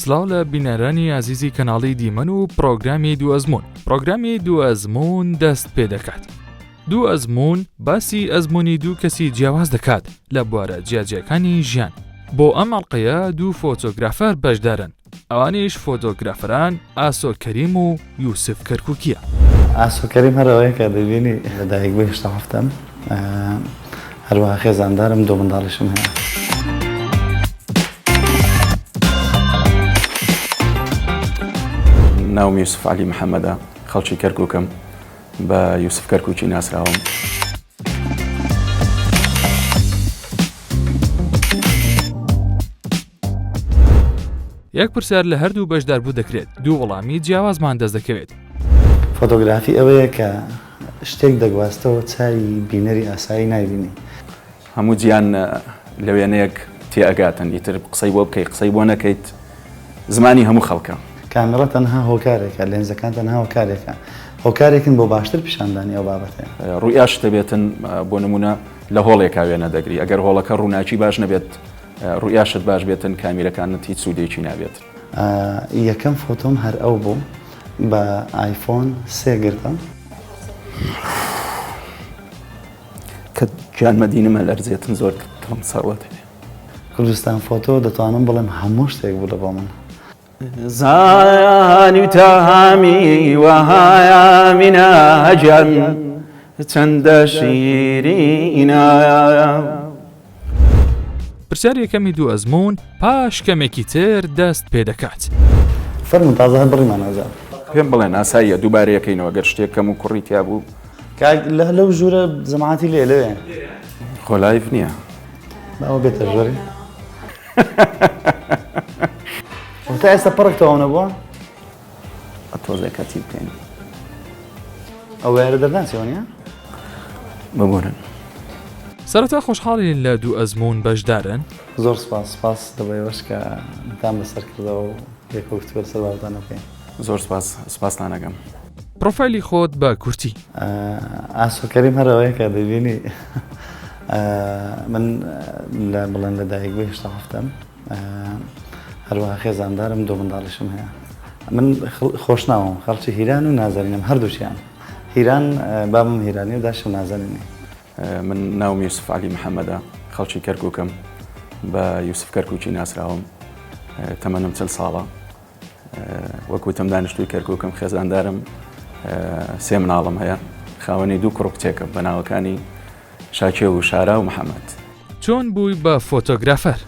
سڵاو لە بینەرانی ئازیزی کەناڵی دیمەن و پڕۆگرامی دوو ئەزموون پڕۆگرامی دوو ئەزموون دەست پێ دەکات دوو ئەزموون باسی ئەزموونی دوو کەسی جیاواز دەکات لە بوارە جیاجیاکانی ژیان بۆ ئەم ئەڵقەیە دوو فۆتۆگرافەر بەشدارن ئەوانیش فۆتۆگرافەران ئاسۆ کەریم و یوسف کەرکوکیە. ئاسۆ کەریم هەر ئەوەیە کە دەیبینی لە دایک بووی هەشتا حەفتەم هەروەها خێزاندارم دوو منداڵیشم هەیە. ناوم یوسف عەلی محەمەدە خەڵکی کەرکوکم بە یوسف کەرکوکی ناسراوم. یەک پرسیار لە هەردوو بەشداربوو دەکرێت، دوو وەڵامی جیاوازمان دەست دەکەوێت. فۆتۆگرافی ئەوەیە کە شتێک دەگواستەوە چاوی بینەری ئاسایی نایبینی. هەموو جیان لە وێنەیەک تێئەگاتن ئیتر قسەی بۆ بکەی قسەی بۆ نەکەیت زمانی هەموو خەڵکە. کامێڕا تەنها هۆکارێکە، لێنزەکان تەنها هۆکارێکە، هۆکارێکن بۆ باشتر پیشاندانی ئەو بابەتەیە. ڕوئیاشت دەبێتن بۆ نموونە لە هۆڵێکا وێنە دەگری ئەگەر هۆڵەکە ڕووناکی باش نەبێت ڕوئیاشت باش بێتن کامیرەکانت هیچ سوودێکی نابێت. یەکەم فۆتۆم هەر ئەو بوو بە ئایفۆن سێ گرتم. کە گیان مەدینم ئەلەرزێتن زۆر دڵم سەڕوە دەبێ. کوردستان فۆتۆ دەتوانم بڵێم هەموو شتێک بوو لە بۆ من. زانی و تامی وەهایە مینە گیان چەندە شیرینە. پرسیاری یەکەمی دوو ئەزموون پاش کەمێکی تر دەست پێ دەکات. فەرموون تازە هەر بڕیمان ئەجا. پێم بڵێن ئاساییە دووبارەیەکەینەوە گەر شتێک کەم و کوڕی تیا بوو. کاک لە لەو ژوورە جەماعەتی لێ لەوێ. خۆ live نییە. با ئەوە بێتە ژوورێ. تا ئێستا پەڕک تەواو نەبووە؟ تۆزێک کەتی بکەین. ئەو وایەرە دەرناچێ وەنیە؟ ببورن. سەرەتا خۆشحاڵین لە دوو ئەزموون بەشدارن. زۆر سوپاس سوپاس لە ئێوەش کە تان بەسەر کردەوە و پێکەوە گفتوگۆ لەسەر بابەتانە بکەین. زۆر سوپاس سوپاستان ئەکەم. پرۆفایلی خۆت بە کورتی. ئاسۆ کەریم هەر ئەوەیە کە دەیبینی من لە بڵێن لە دایک بووی هەشتا حەفتەم هەروەها خێزاندارم دوو منداڵیشم هەیە من خۆشناوم خەڵکی هیران و نازەنینم هەردووکیان هیران بابم هیرانی و داشم نازەنینی. من ناوم یوسف عەلی محەمەدە خەڵکی کەرکوکم بە یوسف کەرکوکی ناسراوم تەمەنم 40 ساڵە وەک وتم دانیشتووی کەرکوکم خێزاندارم سێ مناڵم هەیە خاوەنی دوو کوڕ و کچێکم بە ناوەکانی شاکێ و شارا و محەممەد. چۆن بووی بە فۆتۆگرافەر؟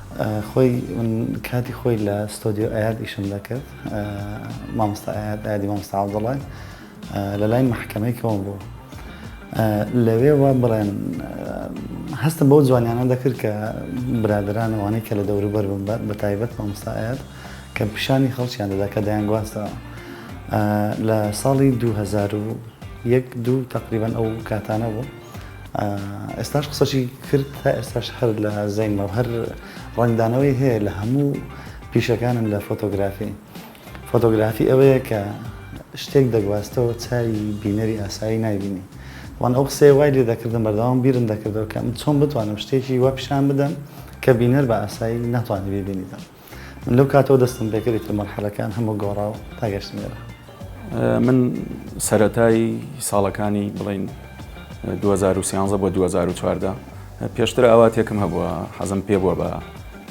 خۆی من کاتی خۆی لە ستۆدیۆ ئەیاد ئیشم دەکرد مامۆستا ئەیاد ئەیادی مامۆستا عەبدوڵای لە لای مەحکەمەی کۆن بوو لەوێوە بڵێن هەستم بەو جوانیانە دەکرد کە برادران ئەوانەی کە لە دەوروبەر بوون بە تایبەت مامۆستا ئەیاد کە پیشانی خەڵکیان دەدا کە دەیانگواستەوە لە ساڵی 2001 دوو تقریبان ئەو کاتانە بوو ئێستاش قسەشی کرد تا ئێستاش هەر لە زەینمە و هەر ڕەنگدانەوەی هەیە لە هەموو پیشەکانم لە فۆتۆگرافی فۆتۆگرافی ئەوەیە کە شتێک دەگواستەوە چاوی بینەری ئاسایی نایبینی وان ئەو قسەیە وای لێ دەکردم بەردەوام بیرم دەکردەوە کە من چۆن بتوانم شتێکی وا پیشان بدەم کە بینەر بە ئاسایی ناتوانێت بیبینیتەوە من لەو کاتەوە دەستم پێکرد ئیتر مەرحەلەکان هەموو گۆڕا و تا گەشتم لێرە. من سەرەتای ساڵەکانی بڵین 2013 بۆ 2014 پێشتر ئاواتێکم هەبووە حەزم پێ بووە بە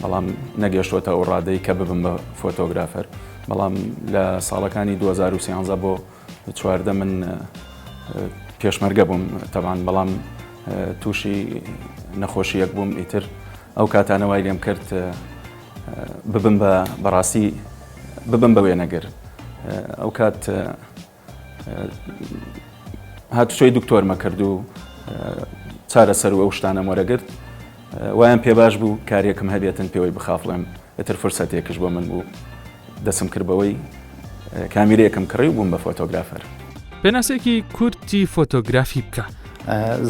بەڵام نەگەشتوەتە ئەو ڕادەی کە ببم بە فۆتۆگرافەر بەڵام لە ساڵەکانی 2013 بۆ 14 من پێشمەرگە بووم تەبان بەڵام تووشی نەخۆشیەک بووم ئیتر ئەو کاتانە وای لێم کرد ببم بە بەڕاستی ببم بە وێنەگر ئەو کات هاتوچۆی دکتۆرمە کرد و چارەسەر و ئەو شتانەم وەرەگرت وایان پێ باش بوو کارێکم هەبێتن پێوەی بخافڵێم ئیتر فرسەتێکش بۆ من بوو دەسم کرد بەوەی کامیرەیەکم کڕی و بووم بە فۆتۆگرافەر. پێناسەیەکی کورتی فۆتۆگرافی بکە.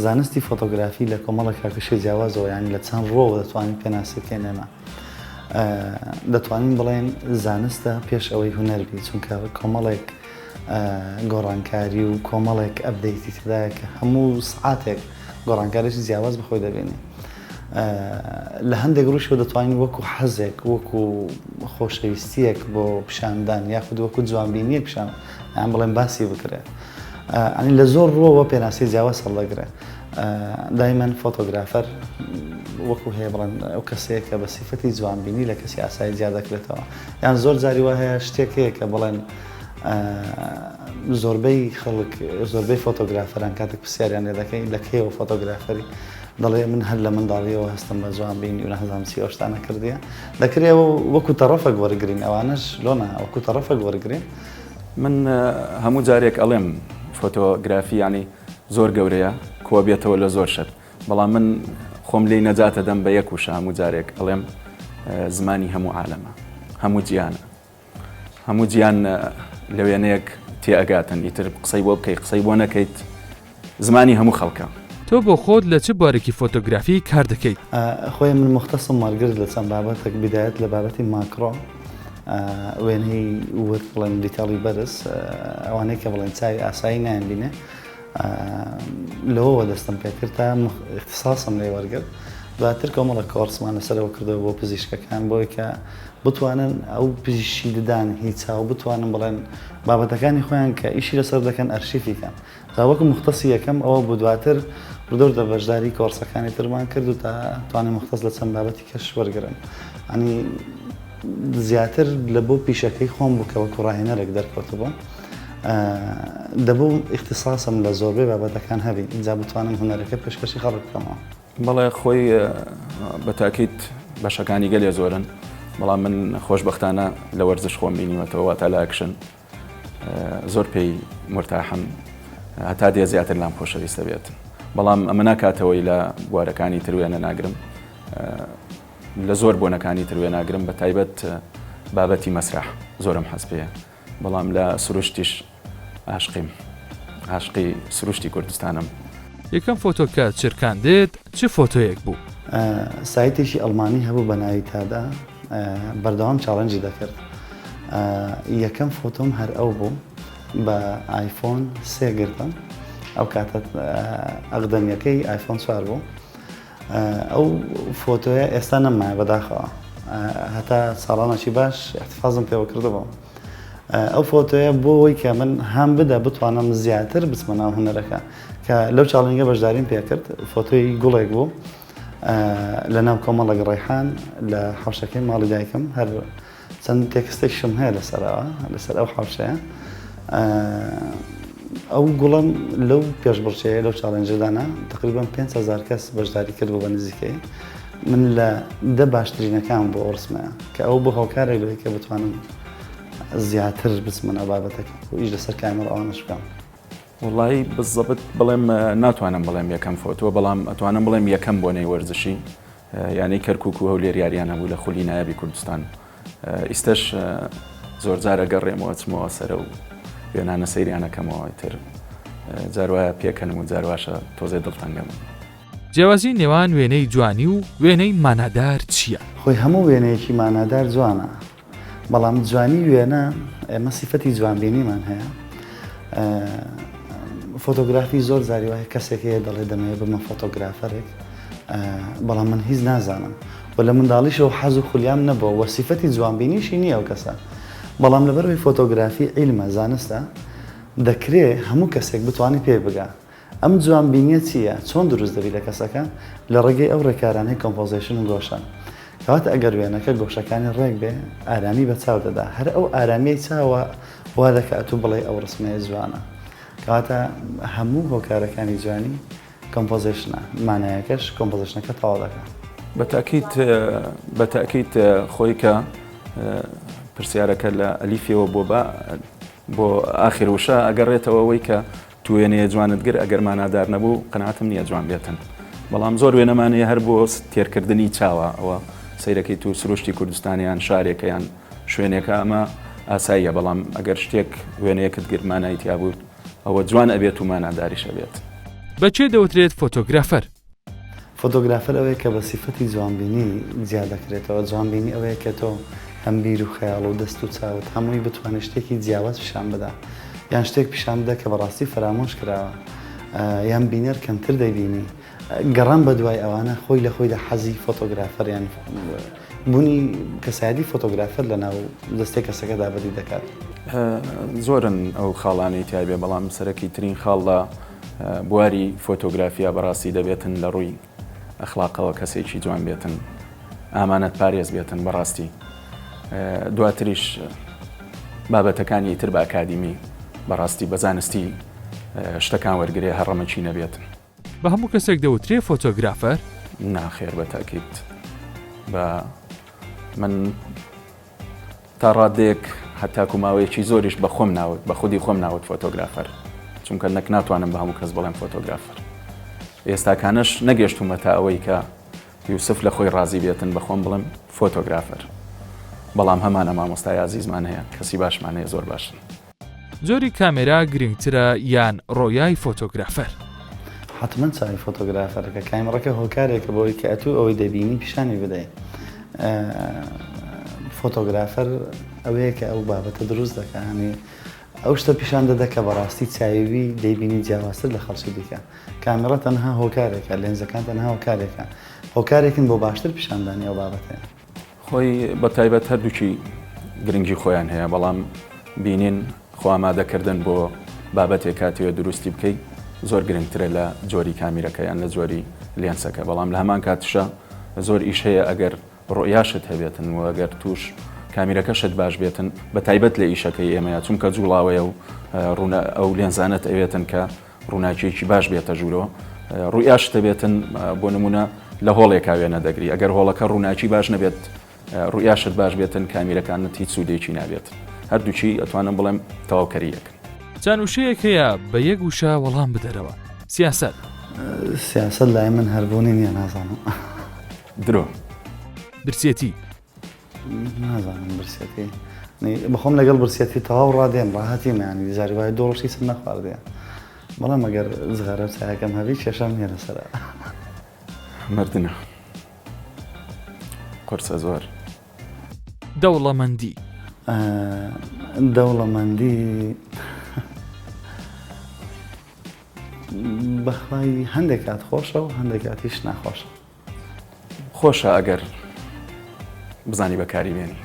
زانستی فۆتۆگرافی لە کۆمەڵێک هاوکێشەی جیاوازەوە یانی لە چەند ڕووەوە دەتوانین پێناسی بکەین ئێمە دەتوانین بڵێن زانستە پێش ئەوەی هونەر بی چونکە کۆمەڵێک گۆڕانکاری و کۆمەڵێک update ی تێدایە کە هەموو سعاتێک گۆڕانکاریی جیاواز بەخۆی دەبینی. لە هەندێک ڕووشەوە دەتوانین وەکو حەزێک، وەکو خۆشەویستییەک بۆ پیشاندان یاخود وەکو جوانبینییەک پیشان یان بڵێن باسی بکرێت. ئەنی لە زۆر ڕووەوە پێناسەی جیاواز هەڵدەگرێ. دایمەن فۆتۆگرافەر وەکو هەیە بڵێن ئەو کەسەیە کە بە سیفەتی جوانبینی لە کەسی ئاسایی جیا دەکرێتەوە. یان زۆر جاری وا هەیە شتێک هەیە کە بڵێن زۆربەی خەڵک زۆربەی فۆتۆگرافەران کاتێک پرسیاریان لێ دەکەین لە کەیەوە فۆتۆگرافەری دەڵێ من هەر لە منداڵیەوە هەستم بە جوان بینی و نازانم چی ئەو شتانە کردیە. دەکرێ وەکو تەڕەفەک وەرگرین ئەوانەش لۆ نا وەکو تەڕەفەک وەرگرین. من هەموو جارێک ئەڵێم فۆتۆگرافی یانی زۆر گەورەیە کۆبێتەوە لە زۆر شت بەڵام من خۆم لێی نەجات ئەدەم بە یەک وشە هەموو جارێک ئەڵێم زمانی هەموو عالەمە هەموو جیهانە هەموو جیان لە وێنەیەک تێئەگاتن ئیتر قسەی بۆ بکەی قسەی بۆ نەکەیت زمانی هەموو خەڵکە. تۆ بۆ خۆت لە چ بوارێکی فۆتۆگرافی کار دەکەیت؟ خۆی من موختەسم وەرگرت لە چەند بابەتێک بیدایەت لە بابەتی ماکرۆ وێنەی ورد بڵێن detail ی بەرز ئەوانەی کە بڵێن چاوی ئاسایی نایان بینێ لەوەوە دەستم پێکرد تا ئیختیساسم لێ وەرگرت دواتر کۆمەڵە کۆرسمان لەسەرەوە کردەوە بۆ پزیشکەکان بۆی کە بتوانن ئەو پزیشکی ددان هی چاو بتوانن بڵێن بابەتەکانی خۆیان کە ئیشی لەسەر دەکەن ئەرشیفی کەن تا وەکو موختەسی یەکەم ئەوە بوو دواتر وردە بەشداری کۆرسەکانی ترمان کرد و تا توانیم موختەس لە چەند بابەتی کەش وەرگرن ئەنی زیاتر لە بۆ پیشەکەی خۆم بوو کە وەکو ڕاهێنەرێک دەرکەوتبووم دەبوو ئیختیساسم لە زۆربەی بابەتەکان هەبی ئینجا بتوانم هونەرەکە پێشکەشی خەڵک بکەمەوە. بەڵێ خۆی بە تاکید بەشەکانی گەلێ زۆرن بەڵام من خۆشبەختانە لە وەرزش خۆم بینیوەتەوە واتە لە ئەکشن زۆر پێی مورتاحم هەتا دێ زیاتر لام خۆشەویستە بێت بەڵام ئەمە ناکاتەوەی لە بوارەکانی تر وێنە ناگرم لە زۆر بۆنەکانی تر وێناگرم بە تایبەت بابەتی مەسرح زۆرم حەز پێیە بەڵام لە سروشتیش ئاشقیم ئاشقی سروشتی کوردستانم. یەکەم فۆتۆ کە چرکاندت چ فۆتۆیەک بوو؟ سایتێکی ئەڵمانی هەبوو بە ناوی تادا بەردەوام challenge ی دەکرد یەکەم فۆتۆم هەر ئەو بوو بە ئایفۆن سێ گرتم ئەو کاتە ئەقدەمیەکەی ئایفۆن چوار بوو ئەو فۆتۆیە ئێستا نەمایە بەداخەوە هەتا ساڵانێکی باش احتفاظم پێوە کردبوو ئەو فۆتۆیە بۆ ئەوەی کە من هام بدە بتوانم زیاتر بچمە ناو هونەرەکە کە لەو challenge ە بەشداریم پێکرد فۆتۆی گوڵێک بوو لە ناو کۆمەڵێک ڕێحان لە حوشەکەی ماڵی دایکم هەر چەند تێکستێکشم هەیە لەسەرەوە لەسەر ئەو حوشەیە ئەو گوڵم لەو پێشبڕکێیە لەو challenge ەدانا تقریبا 5هزار کەس بەشداری کرد بۆ بە نزیکەی من لە دە باشترینەکان بۆ ئەو ڕسمەیە کە ئەو بۆ هۆکارێک لەوەی کە بتوانم زیاتر بچمە ناو بابەتەکە و ئیش لەسەر کامێرا ئەوانەش بکەم. وەڵایی بزەبت بڵێم ناتوانم بڵێم یەکەم فۆتۆ بەڵام ئەتوانم بڵێم یەکەم بۆنەی وەرزشی یانەی کەرکک و هەولێر یاریان هەبوو لە خولی نایابی کوردستان ئیستەش زۆرجار ئەگەڕێمەوە چمەوە سەرە و وێنانە سەیریانەکەمەوە تر جاروایە پێکەنم و جارواشە تۆزێ دڵتەنگەم. جیاوازی نێوان وێنەی جوانی و وێنەی مانادار چییە؟ خۆی هەموو وێنەیەکی مانادار جوانە، بەڵام جوانی وێنە ئێمە سیفەتی جوانبینیمان هەیە. فۆتۆگرافی زۆر جاری وایە کەسێک هەیە دەڵێ دەمەوێت ببمە فۆتۆگرافەرێک بەڵام من هیچ نازانم و لە منداڵیشەوە حەز و خولیام نەبووە و سیفەتی جوانبینیشی نییە ئەو کەسە بەڵام لەبەرئەوەی فۆتۆگرافی عیلمە زانستە دەکرێ هەموو کەسێک بتوانێت پێی بگا ئەم جوانبینیە چییە؟ چۆن دروست دەبی لە کەسەکە؟ لە ڕێگەی ئەو ڕێکارانەی composition و گۆشە. کەواتە ئەگەر وێنەکە گۆشەکانی ڕێک بێ، ئارامی بە چاو دەدا. هەر ئەو ئارامیەی چاوە وا دەکا ئەتوو بڵێی ئەو ڕسمەیە جوانە. کەواتە هەموو هۆکارەکانی جوانی composition ە. مانایەکەش composition ەکە تەواو دەکا. بە تەئکید بە تەئکید خۆی کە پرسیارەکە لە ئەلیفیەوە بۆ با بۆ ئاخر وشە ئەگەڕێتەوە ئەوەی کە تو وێنەیە جوانت گر ئەگەر مانادار نەبوو قەناعەتم نییە جوان بێتن بەڵام زۆر وێنەمان هەیە هەر بۆ تێرکردنی چاوە ئەوە سەیرەکەی تو سروشتی کوردستان یان شارێکە یان شوێنێکە ئەمە ئاساییە بەڵام ئەگەر شتێک وێنەیەکت گر مانای تیا بوو ئەوە جوان ئەبێت و ماناداریش ئەبێت. بە کێ دەوترێت فۆتۆگرافەر؟ فۆتۆگرافەر ئەوەیە کە بە سیفەتی جوانبینی جیا دەکرێتەوە، جوانبینی ئەوەیە کە تۆ هەم بیر و خەیاڵ و دەست و چاوت هەمووی بتوانێت شتێکی جیاواز پیشان بدا یان شتێک پیشان بدا کە بەڕاستی فەرامۆش کراوە یان بینەر کەمتر دەیبینی. گەڕان بە دوای ئەوانە خۆی لە خۆیدا حەزی فۆتۆگرافەر یان بوونی کەسایەتی فۆتۆگرافەر لە ناو دەستەی کەسەکەدا بەدی دەکات. زۆرن ئەو خاڵانەی تایبێ بەڵام سەرەکی ترین خاڵ لە بواری فۆتۆگرافیا بەڕاستی دەبێتن لە ڕووی ئەخلاقەوە کەسێکی جوان بێتن ئامانەت پارێز بێتن بەڕاستی دواتریش بابەتەکانی تر بە ئەکادیمی بەڕاستی بە زانستی شتەکان وەرگێ هەڕەمەکی نەبێتن. بە هەموو کەسێک دەوترێ فۆتۆگرافەر؟ ناخێر بە تاکید بە من تا ڕادەیەک هەتاکو ماوەیەکی زۆریش بە خۆم ناوت بە خودی خۆم ناوت فۆتۆگرافەر چونکە نەک ناتوانم بە هەموو کەس بڵێم فۆتۆگرافەر ئێستاکانەش نەگەشتومە تا ئەوەی کە یوسف لە خۆی ڕازی بێتن بە خۆم بڵێم فۆتۆگرافەر بەڵام هەمانە مامۆستای ئازیزمان هەیە کەسی باشمان هەیە زۆر باشن. جۆری کامێرا گرنگترە یان ڕۆیای فۆتۆگرافەر؟ حەتمەن چاوی فۆتۆگرافەرەکە، کامێڕەکە هۆکارێکە بۆی کە ئەتوو ئەوەی دەبینی پیشانی بدەی. فۆتۆگرافەر ئەوەیە کە ئەو بابەتە دروست دەکا، یانی ئەو شتە پیشان دەدا کە بەڕاستی چاوی دەیبینی جیاوازتر لە خەڵکی دیکە. کامێڕە تەنها هۆکارێکە، لێنزەکان تەنها هۆکارێکە، هۆکارێکن بۆ باشتر پیشاندانی ئەو بابەتەیە. خۆی بە تایبەت هەردووکی گرنگی خۆیان هەیە بەڵام بینین خۆ ئامادەکردن بۆ بابەتێک کاتەوە دروستی بکەیت زۆر گرنگترە لە جۆری کامیرەکە یان لە جۆری لێنسەکە بەڵام لە هەمان کاتشە زۆر ئیش هەیە ئەگەر ڕۆیاشت هەبێتن و ئەگەر توش کامیرەکەشت باش بێتن بە تایبەت لە ئیشەکەی ئێمەیە چونکە جوڵاوەیە و ڕوونە ئەو لێنزانەت ئەوێتن کە ڕووناکیەکی باش بێتە ژوورەوە ڕوویاشت دەبێتن بۆ نمونە لە هۆڵێکا وێنە دەگری ئەگەر هۆڵەکە ڕووناکی باش نەبێت ڕوویاشت باش بێتن کامیرەکانت هیچ سوودێکی نابێت هەردووکی ئەتوانم بڵێم تەواوکەری یەکن. چەند وشەیەک هەیە بە یەک وشە وەڵام بدەرەوە. سیاسەت. سیاسەت لای من هەر بوونی نییە نازانم. درۆ. برسێتی. نازانم برسێتی بەخۆم لەگەڵ برسێتی تەواو ڕادێم ڕاهاتیم ینی جاری وایە دوو ڕۆژ هیچم نەخواردیە بەڵام ئەگەر جغارە و چایەکەم هەبی کێشەم نییە لەسەر مردنە قورسە زۆر. دەوڵەمەندی. دەوڵەمەندی بەخوای هەندێک کات خۆشە و هەندێک کاتیش ناخۆشە. خۆشە ئەگەر بزانی بەکاری بێنی.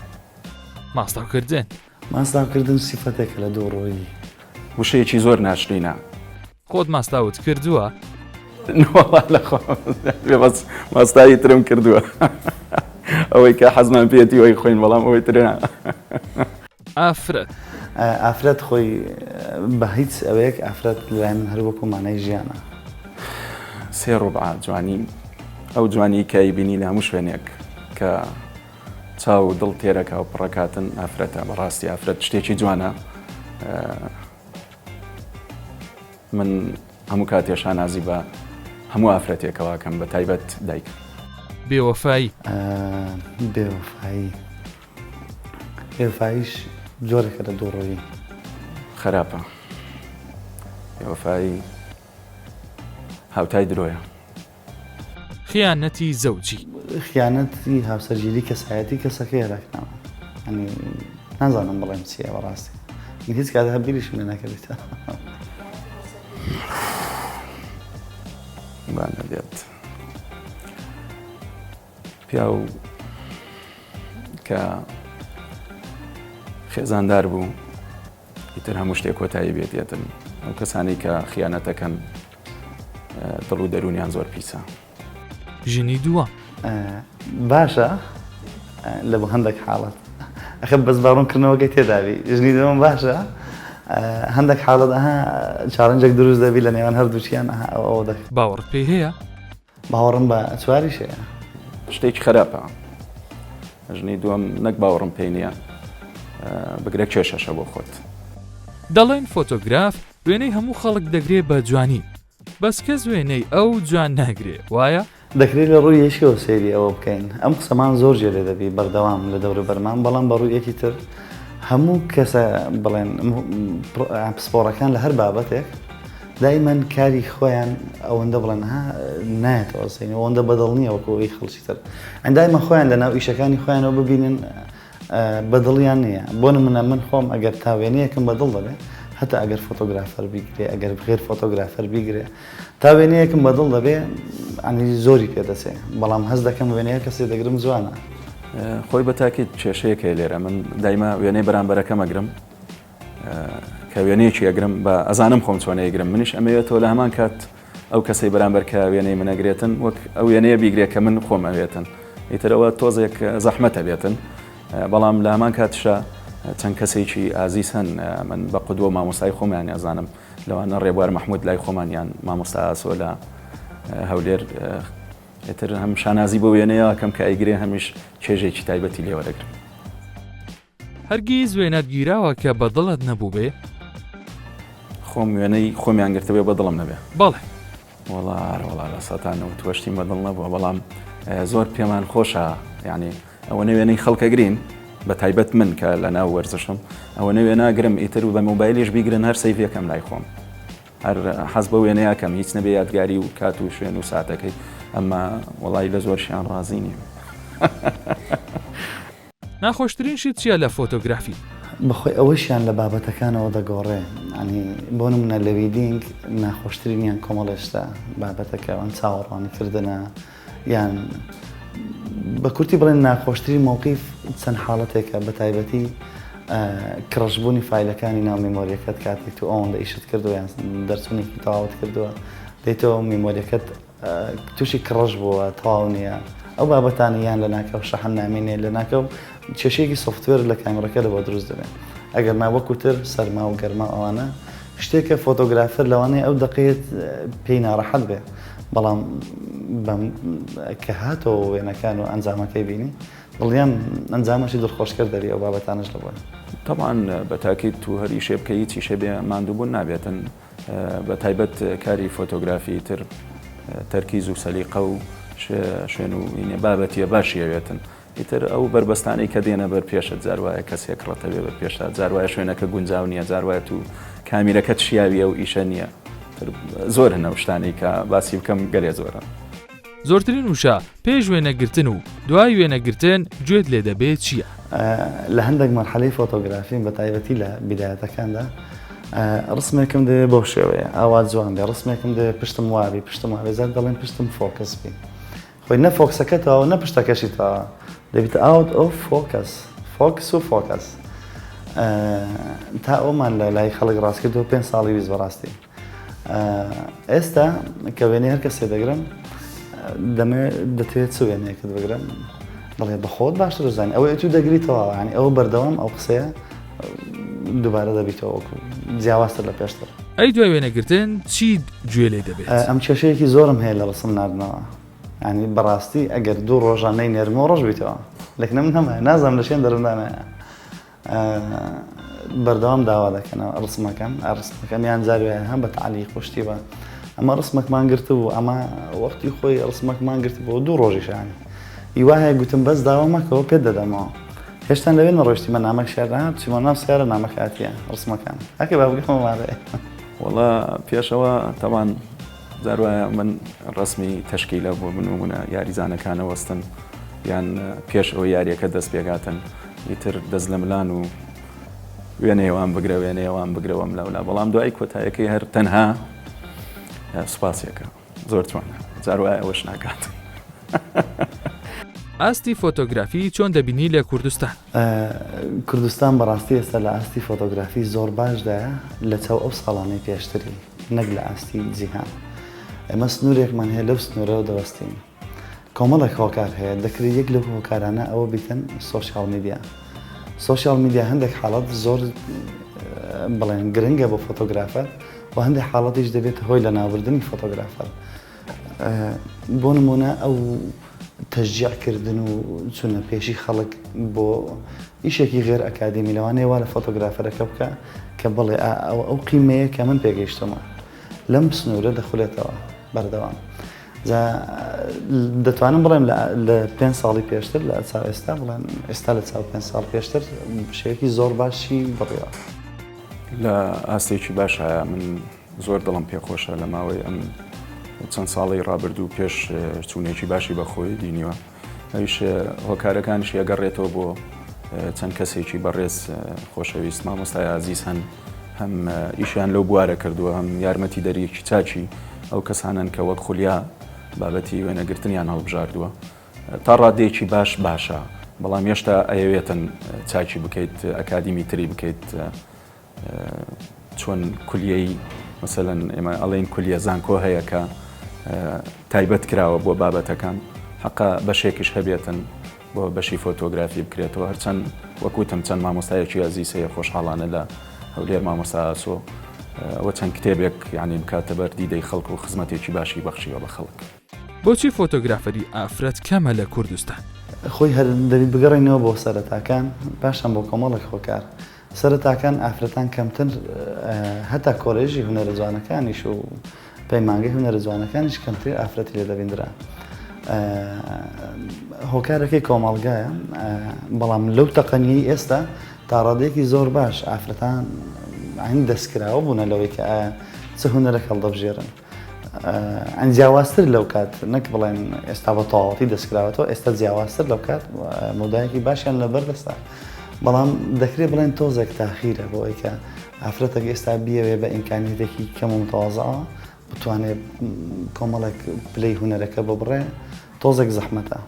ماستاوکردن. ماستاوکردن سیفەتێکە لە دووڕوویی. وشەیەکی زۆر ناشرینە. خۆت ماستاوت کردووە؟ نەوەڵا لە خۆم بەس ماستاوی ترم کردووە. ئەوەی کە حەزمان پێیەتی وەی خۆین بەڵام ئەوەی تر نا. ئافرەت. ئافرەت خۆی بە هیچ ئەوەیەک ئافرەت لای من هەر وەکو مانای ژیانە. سێ ڕوبعە جوانی ئەو جوانی کە ئەیبینی لە هەموو شوێنێک کە چاو و دڵ تێرەکا و پڕەکاتن ئافرەتە بەڕاستی ئافرەت شتێکی جوانە من هەموو کاتێ شانازی بە هەموو ئافرەتێکەوە ئەکەم بە تایبەت دایکم. بێوەفایی. بێوەفایی. بێوەفاییش جۆرێکە لە دووڕوویی. خراپە. بێوەفایی هاوتای درۆیە. خیانەتی زەوجی. خیانەتی هاوسەرگیری کەسایەتی کەسەکەیە لە کناوە. یانی نازانم بڵێم چییە بەڕاستی. من هیچ کات هەر بیریشم لێ نەکردیتەوە. با نەبێت. پیاو کە خێزاندار بوو ئیتر هەموو شتێک کۆتایی بێت دێتن ئەو کەسانی کە خیانەتەکەن دڵ و دەروونیان زۆر پیسە. ژنی دووەم. باشە لە بۆ هەندێک حاڵەت ئەخە بەس با ڕوونکردنەوەکەی تێدابی ژنی دووەم باشە هەندێک حاڵەت ئەها challenge ێک دروست دەبی لە نێوان هەردووچیان ئەها ئەو ئەوە دەکەن. باوەڕت پێی هەیە؟ باوەڕم بە چواریش هەیە. شتێکی خراپە ژنی دووەم نەک باوەڕم پێی نییە بگرە کێشەشە بۆ خۆت. دەڵێن فۆتۆگراف وێنەی هەموو خەڵک دەگرێ بە جوانی بەس کەس وێنەی ئەو جوان ناگرێ وایە؟ دەکرێت لە ڕووی یەکیەوە سەیری ئەوە بکەین ئەم قسەمان زۆر جێ لێ دەبی بەردەوام لە دەوروبەرمان بەڵام بە ڕووی یەکی تر هەموو کەسە بڵێن پسپۆڕەکان لە هەر بابەتێک دایمەن کاری خۆیان ئەوەندە بڵێن ها نایەتەوە سەین ئەوەندە بەدڵ نییە وەکو ئەوی خەڵکی تر ئەندایمە خۆیان لەناو ئیشەکانی خۆیانەوە ببینن بەدڵیان نییە بۆ نمونە من خۆم ئەگەر تا وێنەیەکم بەدڵ دەبێ. هەتا ئەگەر photographer بیگرێ ئەگەر غێر photographer بیگرێ تا وێنەیەکم بەدڵ دەبێ ئەنی زۆری پێ دەچێ بەڵام هەست دەکەم وێنەیە کەسێ دەگرم جوانە. خۆی بە تاکید کێشەیەک هەیە لێرە من دایمە وێنەی بەرامبەرەکەم ئەگرم کە وێنەیەکی ئەگرم بە ئەزانم خۆم چۆن ئەیگرم منیش ئەمەوێتەوە لە هەمان کات ئەو کەسەی بەرامبەر کە وێنەی من ئەگرێتن وەک ئەو وێنەیە بیگرێ کە من خۆم ئەوێتن ئیترەوە تۆزێک زەحمەتە بێتن بەڵام لە هەمان کاتشا چەند کەسێکی ئازیز هەن من بە قودوە مامۆستای خۆمیان ئەزانم لەوانە ڕێبوار مەحمود لای خۆمان یان مامۆستا ئاسۆ لە هەولێر ئیتر هەم شانازی بۆ وێنەیە کەم کە ئەیگرێ هەمیش چێژێکی تایبەتی لێوەرەگرم. هەرگیز وێنەت گیراوە کە بە دڵت نەبووبێ؟ خۆم وێنەی خۆمیان گرتبێ بە دڵم نەبێ؟ بەڵێ. وەڵا وەڵا لە سەتا نەوتوەشتیم بە دڵ نەبووە بەڵام زۆر پێمان خۆشە یعنی ئەوەنە وێنەی خەڵکەگرین بە تایبەت من کە لە ناو وەرزشم ئەوەنە وێناگرم ئیتر و بە مۆبایلیش بیگرن هەر save یەکەم لای خۆم هەر حەز بە وێنەیە کەم هیچ نەبێ یادگاری و کات و شوێن و ساتەکەی ئەمما وەڵی لە زۆرشیان ڕازی نیم. ناخۆشترین شت چیە لە فۆتۆگرافی؟ بەخۆی ئەوەشیان لە بابەتەکانەوە دەگۆڕێ یانی بۆ نمونە لە wedding ناخۆشترینیان کۆمەڵێ شتە بابەتەکە ئەوان چاوەڕوانی کردنە یان بە کورتی بڵێن ناخۆشترین مەوقیف چەند حاڵەتێکە بە تایبەتی crash بوونی فایلەکانی ناو memory یەکەت کاتێک تو ئەوەندە ئیشت کردووە یان دەرچوونێکی تەواوت کردووە دێتەوە memory یەکەت تووشی crash بووە تەواو نییە ئەو بابەتانە یان لەناکاو شەحن نامێنێ لەناکاو کێشەیەکی software لە کامێڕەکە لەبۆ دروست دەبێت ئەگەر نا وەکو تر سەرما و گەرما ئەوانە شتێکە photographer لەوانەیە ئەو دەقەیەت پێی ناڕەحەت بێ بەڵام بەم کە هاتەوە وێنەکان و ئەنجامەکەی بینی دڵنیام ئەنجامەشی دڵخۆشکەر دەبی ئەو بابەتانەش لەبۆی. تەبعەن بە تاکید تو هەر ئیشێ بکەی هیچ ئیشێ بێ ماندووبوون نابێتن بە تایبەت کاری فۆتۆگرافی تر تەرکیز و سەلیقە و شوێن و ئینێ بابەتیە باشی ئەوێتن ئیتر ئەو بەربەستانەی کە دێنە بەر پێشت جار وایە کەسێک ڕەتەبێ بە پێشتا جار وایە شوێنەکە گونجاو نییە جار وایە تو کامیرەکەت شیاوی ئەو ئیشە نییە زۆر هەن ئەو شتانەی کە باسی بکەم گەلێ زۆرن. زۆرترین وشە پێش وێنەگرتن و دوای وێنەگرتن گوێت لێ دەبێ چییە؟ لە هەندێک مەرحەلەی فۆتۆگرافیم بە تایبەتی لە بیدایەتەکاندا ڕسمێکم دەوێ بەو شێوەیە ئاوا جوان بێ ڕسمێکم دەوێ پشتم وابی پشتم وابێ زیاد دەڵێن پشتم focus بی خۆی نە focus ەکە تەواوە نە پشتەکەشی تەواوە دەبیتە out of focus focus و focus تا ئەومان لە لای خەڵک ڕاست کردەوە پێ ساڵی ویست بەڕاستی ئێستا کە وێنەی هەر کەسێ دەگرم دەمەوێت دەتەوێت چ وێنەیەکت بگرم دەڵێ بە خۆت باشتر زانانی ئەوەی تو دەگری تەواوە ینی ئەوە بەردەوام ئەو قسەیە دووبارە دەبیتەوە وەکو جیاوازتر لە پێشتر. ئەی دوای وێنەگرتن چیت گوێ لێ دەبێت؟ ئەم کێشەیەکی زۆرم هەیە لە ڕسم ناردنەوە یانی بەڕاستی ئەگەر دوو ڕۆژان نەینێرمەوە ڕەش بیتەوە لەکنە من هەمایە نازانم لە شوێن دەرمدانایە بەردەوام داوا دەکەنەوە ڕسمەکەم ڕسمەکەم یان جار وایە هەم بە تەعلیق و شتی بە ئەمە ڕسمەکمان گرتبوو ئەمە وەختی خۆی ڕسمەکمان گرتبوو دوو ڕۆژیشانی هیوا هەیە گوتم بەس داوا مەکەوە پێت دەدەمەوە هێشتان لەوێ نەڕۆیشتیمە نامەک شاردا بچیمە ناو سیارە نامەک هاتیە ڕسمەکان ئەکە با بگەمە ماڵێ. وەڵا پێشەوە تەبان جار وایە من ڕسمی تەشکیلە بۆ بنمونە یاریزانەکانە وەستن یان پێش ئەوە یاریەکە دەست پێگاتن ئیتر دەست لە ملان و وێنەیەوان بگرە وێنەیەوان بگرەوەم لەولا بەڵام دوای کۆتایەکەی هەر تەنها سوپاسێکە زۆر جوانە جار وایە ئەوەش ناکات. ئاستی فۆتۆگرافی چۆن دەبینی لە کوردستان؟ کوردستان بەڕاستی ئێستا لە ئاستی فۆتۆگرافی زۆر باشدایە لە چاو ئەو ساڵانەی پێشتری نەک لە ئاستی جیهان. ئێمە سنوورێکمان هەیە لەو سنوورەوە دەوەستین. کۆمەڵێک هۆکار هەیە دەکرێت یەک لەو هۆکارانە ئەوە بیتن social media. social media هەندێک حاڵەت زۆر بڵێن گرنگە بۆ photographer و هەندێک حاڵەتیش دەبێتە هۆی لەناوبردنی photographer. بۆ نموونە ئەو تەشجیع کردن و چونە پێشی خەڵک بۆ ئیشێکی غێر ئەکادیمی لەوانەیە وا لە photographer ەکە بکە کە بڵێ ئەو ئەو قیمەیە کە من پێگەیشتمە لەم سنوورە دەخولێتەوە بەردەوام جا دەتوانم بڵێم لە پێ ساڵی پێشتر لە چاو ئێستا بڵێن ئێستا لە چاو پێ ساڵ پێشتر شێوەیەکی زۆر باشی بڕیەوە. لە ئاستێکی باشایە من زۆر دڵم پێخۆشە لە ماوەی ئەم چەند ساڵەی ڕابردوو پێش چوونێکی باشی بەخۆی بینیوە ئەویش هۆکارەکانیشی ئەگەڕێتەوە بۆ چەند کەسێکی بەڕێز خۆشەویست مامۆستای ئازیز هەن. هەم ئیشیان لەو بوارە کردووە هەم یارمەتی دەریەکی چاکی ئەو کەسانن کە وەک خولیا بابەتی وێنەگرتنیان هەڵبژاردووە تا ڕادەیەکی باش باشە بەڵام هێشتا ئەیەوێتن چاکی بکەیت ئەکادیمی تری بکەیت چۆن کولیەی مەسەلەن ئێمە ئەڵێن کولیە زانکۆ هەیە کە تایبەت کراوە بۆ بابەتەکان حەقە بەشێکیش هەبێتن بۆ بەشی فۆتۆگرافی بکرێتەوە هەرچەند وەکوتم چەند مامۆستایەکی ئازیز هەیە خۆشحاڵانە لە هەولێر مامۆستا ئاسۆ ئەوە چەند کتێبێک یعنی بکاتە بەر دیدەی خەڵک و خزمەتێکی باشی بەخشیوە بە خەڵک. بۆچی فۆتۆگرافەری ئافرەت کەمە لە کوردستان؟ خۆی هەر دەبی بگەڕێینەوە بۆ سەرەتاکان پاشان بۆ کۆمەڵێک هۆکار. سەرەتاکان ئافرەتان کەمتر هەتا کۆلێژی هونەرە جوانەکانیش و پەیمانگەی هونەرە جوانەکانیش کەمتر ئافرەتی لێ دەبیندرا. هۆکارەکەی کۆمەڵگایە بەڵام لەو تەقەنیەی ئێستا تا ڕادەیەکی زۆر باش ئافرەتان عین دەستکراوە بوونە لەوەی کە ئایا چ هونەرێک هەڵدەبژێرن. ئەن جیاوازتر لەو کات نەک بڵێن ئێستا بە تەواوەتی دەستکراوەتەوە ئێستا جیاوازتر لەو کات مەودایەکی باشیان لەبەر دەستە بەڵام دەکرێت بڵێن تۆزێک تاخیرە بۆ ئەوەی کە ئافرەتێک ئێستا بیەوێ بە ئیمکانیەتێکی کەم و متەوازعەوە بتوانێت کۆمەڵێک پلەی هونەرەکە ببڕێ تۆزێک زەحمەتە.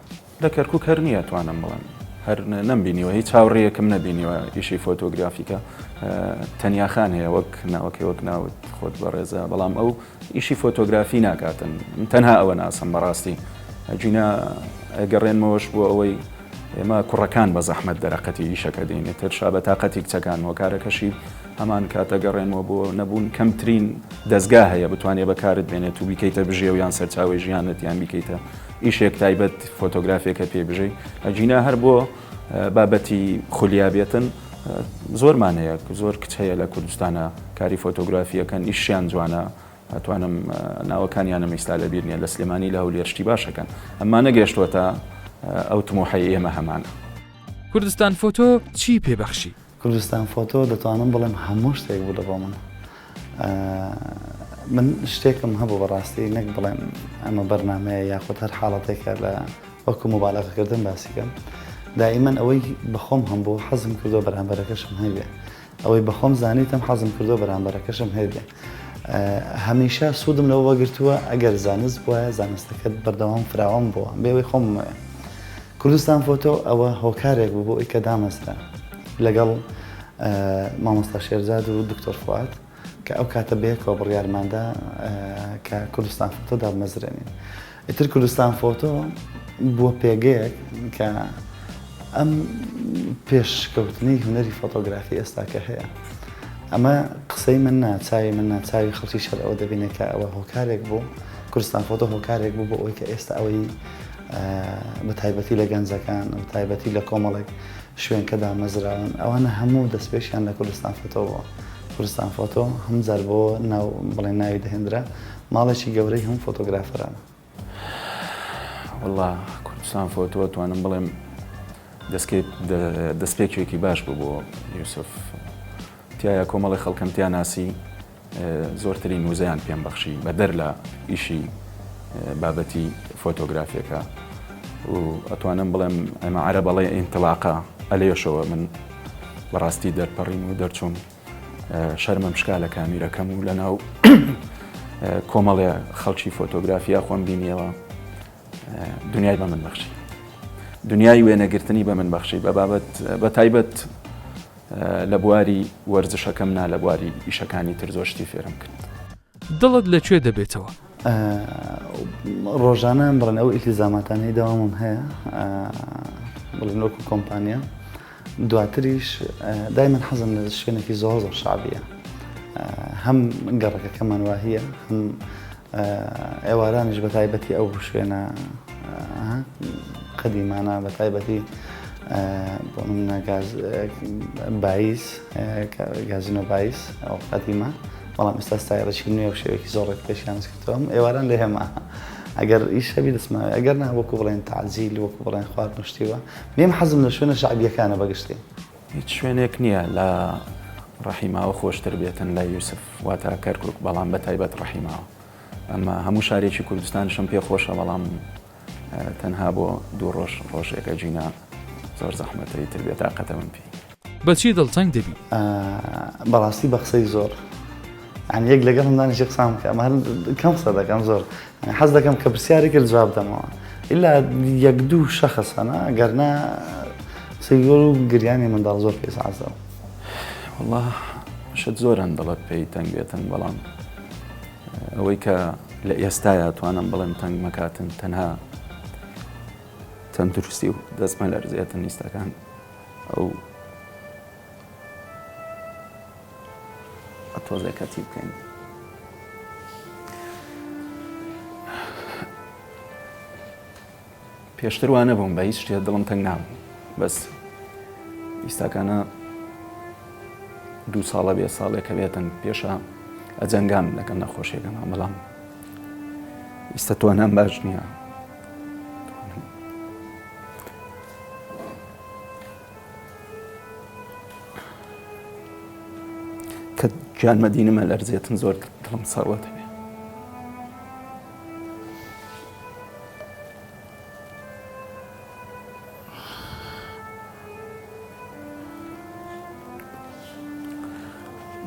لە کەرکوک هەر نییە توانم بڵێم هەر نەمبینیوە هیچ هاوڕێیەکم نەبینیوە ئیشی فۆتۆگرافیکە تەنیا خان هەیە وەک ناوەکەی وەک ناوت خۆت بەڕێزە بەڵام ئەو ئیشی فۆتۆگرافی ناکاتن من تەنها ئەوە ناسم بەڕاستی ئەگینا ئەگەڕێنمەوەش بۆ ئەوەی ئێمە کوڕەکان بە زەحمەت دەرەقەتی ئیشەکە دێین تر شا بە تاقەتی کچەکان هۆکارەکەشی هەمان کاتە گەڕێنەوە بۆ نەبوون کەمترین دەستگا هەیە بتوانێت بەکارت بێنێت و بیکەیتە بژێو یان سەرچاوی ژیانت یان بیکەیتە ئیشێک تایبەت فۆتۆگرافێکە پێ بژێی ئەگینا هەر بۆ بابەتی خولیا بێتن زۆرمان هەیە زۆر کچ هەیە لە کوردستانە کاری فۆتۆگرافیەکەن ئیشیان جوانە ئەتوانم ناوەکانیانم ئیستا لەبیر نییە لە سلێمانی لە هەولێر شتی باشەکەن ئەمما نەگەشتوەتە ئەو تموحەی ئێمە هەمانە. کوردستان فۆتۆ چی پێ بەخشی؟ کوردستان فۆتۆ دەتوانم بڵێم هەموو شتێک بوو لە بۆ من. من شتێکم هەبوو بەڕاستی نەک بڵێم ئەمە بەرنامەیە یاخود هەر حاڵەتێکە لە وەکو مبالغەکردن باسیکەم دائیمەن ئەوەی بەخۆم هەم بوو حەزم کردو بەرامبەرەکەشم هەبێ ئەوەی بەخۆم زانیتم حەزم کردو بەرامبەرەکەشم هەبێ هەمیشە سوودم لەوە وەگرتووە ئەگەر زانست بوایە زانستەکەت بەردەوام فراوان بووە بێەوەی خۆم کوردستان فۆتۆ ئەوە هۆکارێک بوو بۆ ئەوی کە دامەزرا لەگەڵ مامۆستا شێرزاد و دکتۆر فواد کە ئەو کاتە بەیەکەوە بڕیارماندا کە کوردستان فۆتۆ دابمەزرێنین ئیتر کوردستان فۆتۆ بووە پێگەیەک کە ئەم پێشکەوتنەی هونەری فۆتۆگرافی ئێستا کە هەیە ئەمە قسەی من نا چاوی من نا چاوی خەڵکی شەر ئەوە دەبینێت کە ئەوە هۆکارێک بوو کوردستان فۆتۆ هۆکارێک بوو بۆ ئەوەی کە ئێستا ئەوەی بە تایبەتی لە گەنجەکان و تایبەتی لە کۆمەڵێک شوێن کە دامەزراون ئەوانە هەموو دەستپێشیان لە کوردستان فۆتۆ بووە کوردستان فۆتۆ هەم جار بۆ ناو بڵێ ناوی دەهێنرا ماڵێکی گەورەی هەموو فۆتۆگرافەرانە. وەڵا کوردستان فۆتۆ توانم بڵێم دەستپێکێکی باش بوو بۆ یوسف تایە کۆمەڵی خەڵکم تیا ناسی زۆرترین وزەیان پێم بەخشی بەدەر لە ئیشی بابەتی فۆتۆگرافیەکە و ئەتوانم بڵێم ئەمە عەرەب ئەڵێ ئینتلاقە ئەلێشەوە من بەڕاستی دەرپەڕیم و دەرچووم شەرمم شکا لە کامیرەکەم و لەناو کۆمەڵێ خەڵکی فۆتۆگرافیا خۆم بینیەوە دنیای بە من بەخشی دنیای وێنەگرتنی بە من بەخشی بە بابەت بە تایبەت لە بواری وەرزشەکەم نا لە بواری ئیشەکانی تر زۆر شتی فێرم کرد. دڵت لە کوێ دەبێتەوە؟ ڕۆژانە بڵێن ئەو ئیلتیزاماتانەی دەوامم هەیە بڵێن وەکو کۆمپانیا دواتریش دایمەن حەزم لە شوێنێکی زۆر زۆر شعبیە هەم گەڕەکەکەمان واهیە هەم ئێوارانیش بە تایبەتی ئەو شوێنە قەدیمانە بە تایبەتی بۆ منە گاز بایز گازینۆ بایز ئەو قەدیمە بەڵام ئێستا ستایڵێکی نوێ و شێوەیەکی زۆر ڕێک پێشیان کردەوە ئێواران لێ هەمە ئەگەر ئیش هەبی دەستماوێ ئەگەر نا وەکو بڵێن تەعجیل وەکو بڵێن خواردن و شتی وا میم حەزم لە شوێنە شەعبییەکانە بەگشتی. هیچ شوێنێک نییە لە ڕەحیماوە خۆشتر بێتن لە یوسف واتە کەرکوک بەڵام بە تایبەت ڕەحیماوە ئەمە هەموو شارێکی کوردستانشم پێ خۆشە بەڵام تەنها بۆ دوو ڕۆژ ڕۆژێک ئەگینا زۆر زەحمەتە ئیتر بێتاقەتە من پێی. بە چی دڵتەنگ دەبی؟ بەڕاستی بە قسەی زۆر یانی یەک لەگەڵم دانیشی قسان بکە ئەمە هەر کەم قسە دەکەم زۆر حەز دەکەم کە پرسیاری کرد جواب دەمەوە ئیلا یەک دوو شەخص هەنا گەر نا قسەی زۆر و گریانی منداڵ زۆر پێ سازەوە. وەڵا شت زۆر هەن دڵت پێی تەنگ بێتن بەڵام ئەوەی کە لە ئێستایا توانم بڵێم تەنگ مەکاتن تەنها تەندروستی و دەست مەلەرزێتن ئیستاکان ئەو تۆزێک کەتی بکەین. پێشتر وا نەبووم بە هیچ شتێ دڵم تەنگ نابوو بەس ئیستاکانە دوو ساڵە بێ ساڵێکە بێتن پێشە ئەجەنگام لەگەڵ نەخۆشیەکەم بەڵام ئیستا توانام باش نییە. کە گیان مەدینمە لەرزێتن زۆر دڵم سەروە دەبێ.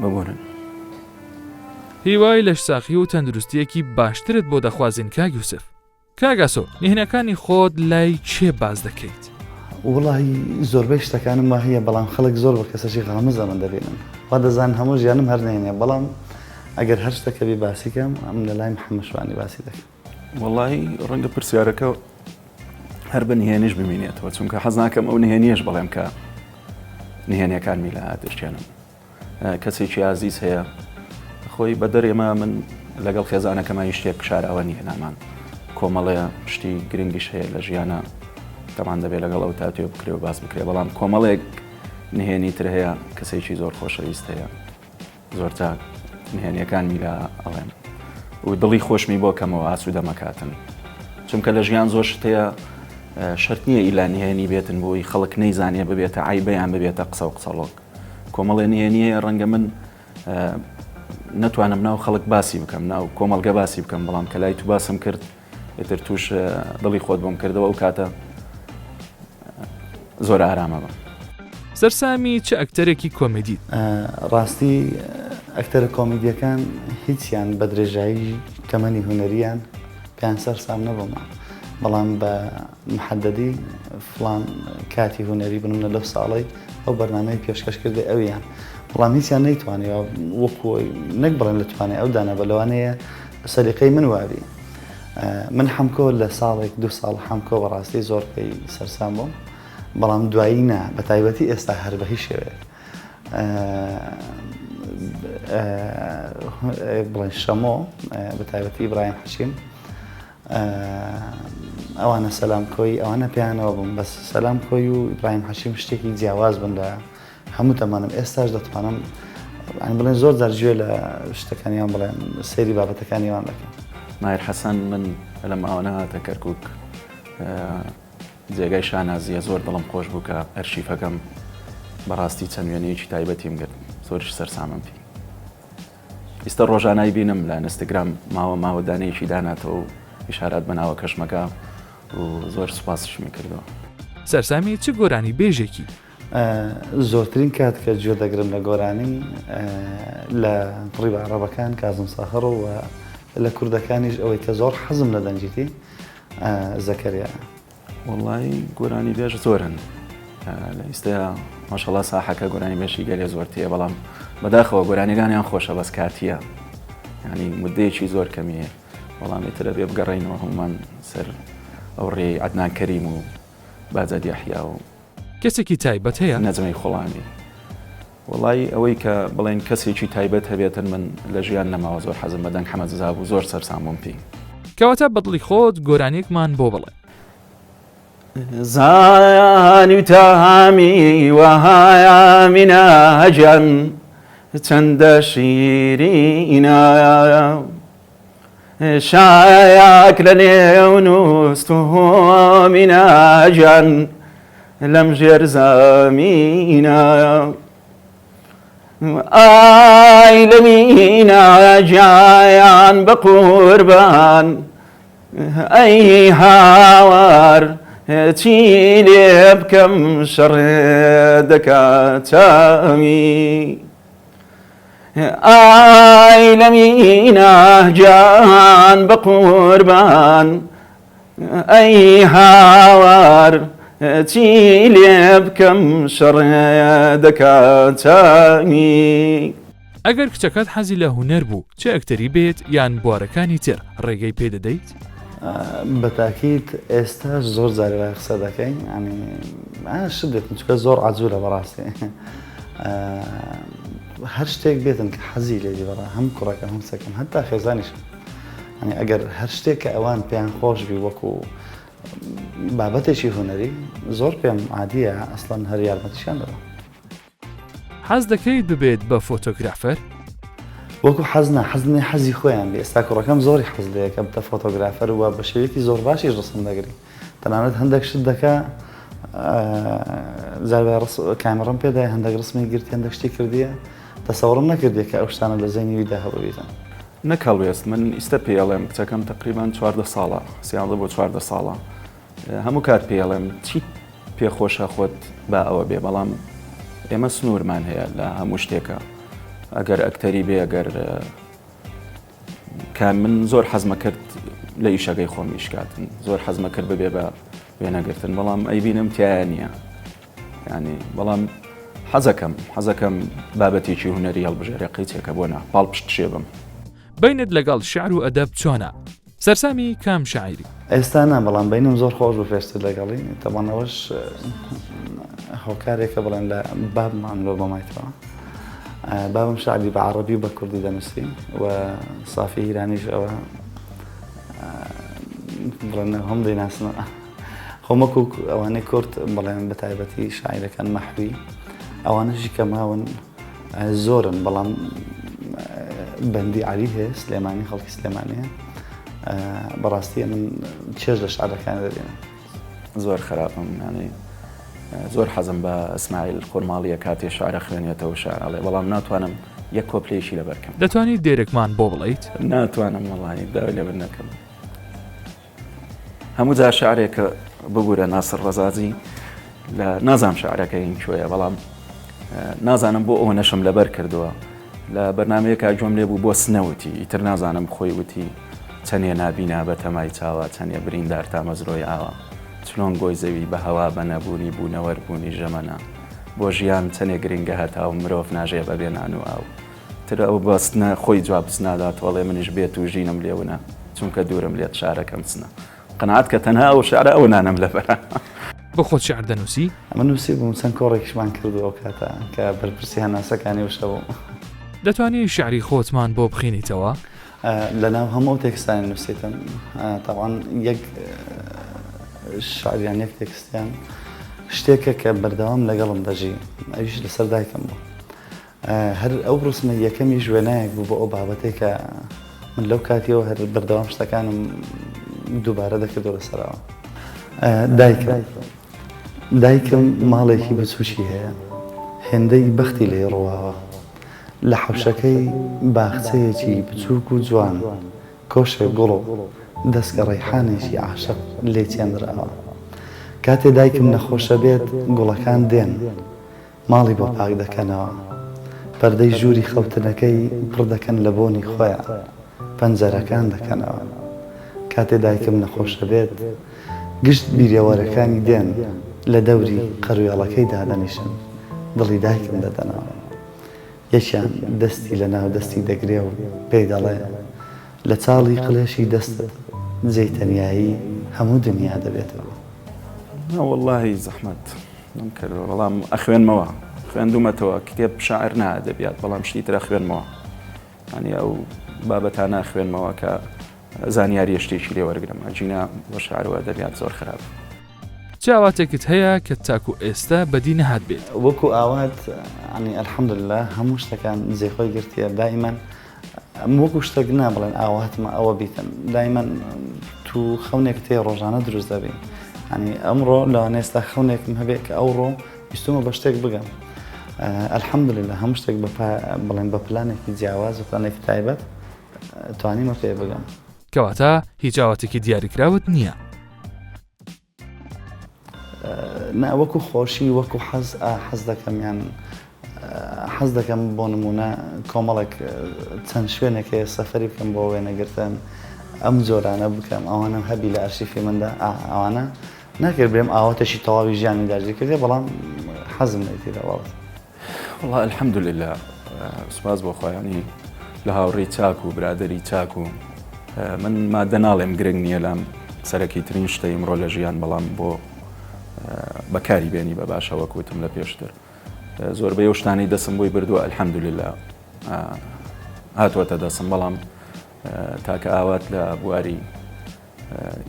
ببورن. هیوای لەشساخی و تەندروستیەکی باشترت بۆ دەخوازین کاک یوسف. کاک ئاسۆ نهێنەکانی خۆت لای کێ باس دەکەیت؟ وەڵاهی زۆربەی شتەکانم وا هەیە بەڵام خەڵک زۆر بە کەسەکی غامز ئەمن دەبینن وا دەزانن هەموو ژیانم هەر نهێنیە بەڵام ئەگەر هەر شتەکە بی باسی کەم ئەمن لە لای محمد شوانی باسی دەکەم. وەڵاهی ڕەنگە پرسیارەکە هەر بە نهێنیش بمینێتەوە چونکە حەز ناکەم ئەو نهێنیەش بڵێم کە نهێنیەکانمی لە دەشتێنم. کەسێکی ئازیز هەیە خۆی بەدەر ئێمە من لەگەڵ خێزانەکەمان هیچ شتێک شاراوە نییە لامان کۆمەڵێ شتی گرنگیش هەیە لە ژیانە تەمان دەبێت لەگەڵ ئەو تاتوێ بکرێ و باس بکرێ بەڵام کۆمەڵێک نهێنی تر هەیە کەسێکی زۆر خۆشەویست هەیە زۆر چاک نهێنیەکانمی لە ئەڵێم و دڵی خۆشمی بۆ کەمەوە ئاسوودە مەکاتن چونکە لە ژیان زۆر شت هەیە شەرت نییە ئیلا نهێنی بێتن بۆی خەڵک نەیزانێ ببێتە عیبەیان ببێتە قسە و قسەڵۆک کۆمەڵێ نهێنی هەیە ڕەنگە من نەتوانم ناو خەڵک باسی بکەم ناو کۆمەڵگە باسی بکەم بەڵام کە لای تو باسم کرد ئیتر توش دڵی خۆت بۆم کردەوە ئەو کاتە زۆر ئارامە بم. سەرسامی چ ئەکتەرێکی کۆمیدیت؟ ڕاستی ئەکتەرە کۆمیدیەکان هیچیان بە درێژایی تەمەنی هونەریان پێیان سەرسام نەبوومە بەڵام بە محەدەدی فڵان کاتی هونەری بنمونە لەو ساڵەی ئەو بەرنامەی پێشکەش کردی ئەویان بەڵام هیچیان نەیتوانیوە وەکو نەک بڵێن لە توانای ئەو دانا بە لەوانەیە سەلیقەی من وابی من حەمکۆ لە ساڵێک دوو ساڵ حەمکۆ بەڕاستی زۆر پێی سەرسام بووم بەڵام دوایی نا بە تایبەتی ئێستا هەر بە هیچ شێوەیەک بڵێن شەمۆ بە تایبەتی ئیبراهیم حەکیم ئەوانە سەلام کۆی ئەوانە پێیانەوە بووم بەس سەلام کۆی و ئیبراهیم حەکیم شتێکی جیاواز بن لە هەموو تەمەنم ئێستاش دەتوانم ئەن بڵێن زۆر جار گوێ لە شتەکانیان بڵێن سەیری بابەتەکانی وان دەکەم. ماهر حەسەن من لە ماوە نەهاتە کەرکوک جێگای شانازیە زۆر دڵم خۆش بوو کە ئەرشیفەکەم بەڕاستی چەند وێنەیەکی تایبەتیم گرت زۆریش سەرسامم پێی. ئیستە ڕۆژانە ئەیبینم لە ئینستگرام ماوە ماوە دانەیەکی داناتەوە و ئیشارات بە ناوەکەشمەکا و زۆر سوپاسیشمی کردووە. سەرسامی چ گۆرانی بێژێکی؟ زۆرترین کات کە گوێ دەگرم لە گۆرانی لە تڕیبە عەڕەبەکان کازم ساهڕ و لە کوردەکانیش ئەوەی کە زۆر حەزم لە دەنگیتی زەکەریایە. وەڵایی گۆرانی بێژ زۆرن لە ئیستەیا ماشەڵا ساحەکە گۆرانی بێژی گەلێ زۆر تێ بەڵام بەداخەوە گۆرانیەکانیان خۆشە بەس کاتیە ینی مدەیەکی زۆر کەمیە بەڵام ئیترە بێ بگەڕینەوە هەمومان سەر ئەو ڕێی عەدنان کەریم و باجەد یەحیا و کەسێکی تایبەت هەیە؟ نەجمەی خوڵامی وەڵایی ئەوەی کە بڵێن کەسێکی تایبەت هەبێتن من لە ژیان نەماوە زۆر حەزم بە دەنگ حەمە جزا بوو زۆر سەرسام بووم پێی. کەواتە بەدڵی خۆت گۆرانیەکمان بۆ بڵێ. زانی تامی وەهایە مینە گیان چەندە شیرینە شایەک لە نێو نووستوومینە گیان لەم ژێر زەمینە ئای لە مینە گیان بە قوربان ئەی هاوار چی لێ بکەم شەڕێ دەکا چاوی ئای لە مینا گیان بە قوربان ئەی هاوار چی لێ بکەم شەڕێ دەکا چاوی. ئەگەر کچەکەت حەزی لە هونەر بوو چ ئەکتەری بێت یان بوارەکانی تر ڕێگەی پێ دەدەیت؟ بە تاکید ئێستاش زۆر جاری وایە قسە دەکەین یانی شت دێتن چونکە زۆر عەجولە بەڕاستی هەر شتێک بێتن کە حەزی لێ بی بەڕا هەم کوڕەکەم هەم کچەکەم هەتا خێزانیشم یانی ئەگەر هەر شتێک کە ئەوان پێیان خۆش بی وەکو بابەتێکی هونەری زۆر پێم عادیە ئەسڵەن هەر یارمەتیشیان دەدەم. حەز دەکەیت ببێت بە فۆتۆگرافەر؟ وەکو حەز نا، حەز نیە حەزی خۆیان بێ، ئێستا کوڕەکەم زۆری حەز لێیە کە بتە فۆتۆگرافەر و بە شێوەیەکی زۆر باشیش ڕسم دەگری، تەنانەت هەندێک شت دەکا جار وایە ڕس کامێڕم پێدایە هەندێک ڕسمی گرتی هەندێک شتی کردیە تەسەوڕم نەکردیە کە ئەو شتانە لە زەینی ویدا هەبووبیتن. نەک هەڵوێست، من ئیستە پێی ئەڵێم کچەکەم تەقریبەن 14 ساڵە، 13 بۆ 14 ساڵە، هەموو کات پێی ئەڵێم چیت پێ خۆشە خۆت با ئەوە بێ بەڵام ئێمە سنوورمان هەیە لە هەموو شتێکە ئەگەر ئەکتەری بێ ئەگەر کە من زۆر حەزمە کرد لە ئیشەکەی خۆم ئیشکاتن زۆر حەزمە کرد ببێ بە وێنەگرتن بەڵام ئەیبینم تایە نییە ینی بەڵام حەزەکەم حەزەکەم بابەتێکی هوەری هەڵبژێرێ قەیچێکە بۆ نا پاڵ پشت شێ بم. بەینت لەگەڵ شعر و ئەدەب چۆنە؟ سەرسامی کام شاعیری؟ ئێستا نا بەڵام بەینم زۆر خۆش بوو پێشتر لەگەڵی تەبعەن ئەوەش هۆکارێکە بڵێن لە بابمان لۆ بەمایتەوە بابم شعری بە عەڕەبی و بە کوردی دەنووسی و سافی هیرانیش ئەوە بڵێن هەم دەیناسنەوە خۆم وەکو ئەوانەی کورد بڵێن بە تایبەتی شاعیرەکان مەحوی ئەوانەشی کە ماون زۆرن بەڵام بەندی عەلی هەیە سلێمانی خەڵکی سلێمانیە بەڕاستی من چێژ لە شعرەکان دەبینم. زۆر خراپم یانی زۆر حەزم بە ئیسماعیل خورماڵیە کاتێ شعرە خوێنێتەوە شعر ئەڵێ بەڵام ناتوانم یەک کۆپلەیەکی لەبەر کەم. دەتوانیت دێرێکمان بۆ بڵێیت؟ ناتوانم وەڵاهی داوای لێبوردن ئەکەم. هەموو جار شعرێک ببوورە ناسر ڕەزازی لە نازام شعرەکە هین کوێیە بەڵام نازانم بۆ ئەوە نەشم لەبەر کردووە لە بەرنمەیەکە گوێم لێ بوو بۆ سنەوتی ئیتر نازانم خۆی وتی چەنێ نابینا بە تەمای چاوە چەنێ بریندار تامەزرۆی ئاوە چلۆن گۆی زەوی بە هەوا بە نەبوونی بوونەوەر بوونی ژەمەنە بۆ ژیان چەنێ گرنگە هەتاو مرۆڤ ناژێ بە بێ نان و ئاو تر ئەو بەستنە خۆی جواب نادات وەڵێ منیش بێت و ژینم لێونە چونکە دوورم لێت شارەکەم سنە قەناعەت کە تەنها ئەو شعرە ئەو نانەم لەبەرە. بۆ خۆت شیعر دەنووسی؟ من نووسیبووم چەند کۆڕێکیشمان کردووە ئەو کاتە کە بەرپرسی هەناسەکانی وشە بووم. دەتوانی شیعری خۆتمان بۆ بخینیتەوە؟ لەناو هەموو ئەو تێکستانەی نووسیتم تەبعەن یەک شعر یان یەک تێکستیان شتێکە کە بەردەوام لەگەڵم دەژی ئەویش لەسەر دایکم بوو. هەر ئەو ڕسمە یەکەمیش وێنایەک بوو بۆ ئەو بابەتەی کە من لەو کاتیەوە هەر بەردەوام شتەکانم دووبارە دەکردەوە لەسەرەوە. دایکم دایکم ماڵێکی بچووکی هەیە هێندەی بەختی لێی ڕواوە لە حەوشەکەی باخچەیەکی بچووک و جوان کۆشێک گوڵ و دەسکە ڕەیحانێکی عاشق لێ چێنراوە کاتێ دایکم نەخۆشە بێت گوڵەکان دێن ماڵی بۆ پاک دەکەنەوە. پەردەی ژووری خەوتنەکەی پڕ دەکەن لە بۆنی خۆیان. پەنجەرەکان دەکەنەوە. کاتێ دایکم نەخۆشە بێت، گشت بیرەوەرەکانی دێن لە دەوری قەروێڵەکەی دادەنیشن، دڵی دایکم دەدەنەوە. یەکیان دەستی لە ناو دەستی دەگرێ و پێی دەڵێ، لە چاڵی قلێشی دەستت جێی تەنیایی هەموو دنیا دەبێتەوە. نا وەڵاهی زەحمەت نەم کردووە بەڵام ئەخوێنمەوە خوێندومەتەوە کتێب شاعر نا ئەدەبیات بەڵام شتی تر ئەخوێنمەوە ینی ئەو بابەتانە ئەخوێنمەوە کە زانیاریە شتێکی لێ وەرگرم ئەجینا بۆ شعر و ئەدەبیات زۆر خراپ. چ ئاواتێکت هەیە کە تاکو ئێستا بەدی نەهاتبێت؟ وەکو ئاوات ینی الحمدللە هەموو شتەکان جێ خۆی گرتیە دائیمەن وەکو شتێک نا بڵێن ئاواتمە ئەوە بیتن دایمەن تو خەونێکت هەیە ڕۆژانە دروست دەبی ینی ئەمڕۆ لەوانەیە ئێستا خەونێکم هەبێ کە ئەوڕۆ ویستومە بە شتێک بگەم الحمدلله هەموو شتێک بە بڵێن بە پلانێکی جیاواز و پلانێکی تایبەت توانیمە پێ بگەم. کەواتە هیچ ئاواتێکی دیاریکراوت نییە؟ نا وەکو خۆشی وەکو حەز حەز دەکەم یان حەز دەکەم بۆ نمونە کۆمەڵێک چەند شوێنێک هەیە سەفەری بکەم بۆ وێنەگرتن ئەم جۆرانە بکەم ئەوانەم هەبی لە ئەرشیفی مندا ئەوانە ناکرێت بڵێم ئاواتێکی تەواوی ژیانی داگیر کردێ بەڵام حەزم لێتی لە وڵات. وەڵا الحمدللە سوپاس بۆ خوا یانی لە هاوڕێی چاک و برادەری چاک و من مادە ناڵێم گرنگ نییە لام سەرەکی ترین شتە ئیمڕۆ لە ژیان بەڵام بۆ بەکاری بێنی بە باشە وەک وتم لە پێشتر زۆربەی ئەو شتانەی دەسم بۆی بردووە الحمدللە هاتووەتە دەسم بەڵام تاکە ئاوات لە بواری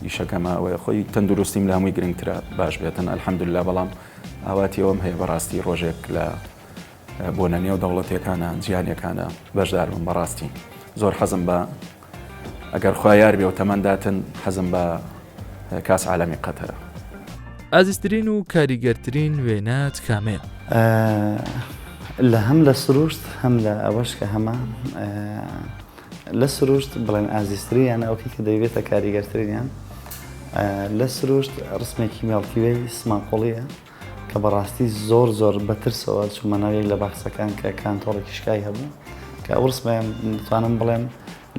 ئیشەکەمە ئەوەیە خۆی تەندروستیم لە هەمووی گرنگترە باش بێتن الحمدللە بەڵام ئاواتی ئەوەم هەیە بەڕاستی ڕۆژێک لە بۆنە نێو دەوڵەتەکانە جیهانیەکانە بەشدار بم بەڕاستی زۆر حەزم بە ئەگەر خوا یار بێ و تەمەنداتن حەزم بە کاس عالەمی قەتەرە. ئازیزترین و کاریگەرترین وێنەت کامەیە؟ لە هەم لە سروشت هەم لە ئەوەش کە هەمە لە سروشت بڵێن ئازیزترینیان ئەوکەی کە دەیبێتە کاریگەرترینیان لە سروشت ڕسمێکی مێڵکیوەی سماقۆڵیە کە بەڕاستی زۆر زۆر بەترسەوە چوومە ناو یەک لە باخچەکان کە کانتۆڵێکی شکای هەبوو کە ئەو ڕسمەیان دەتوانم بڵێم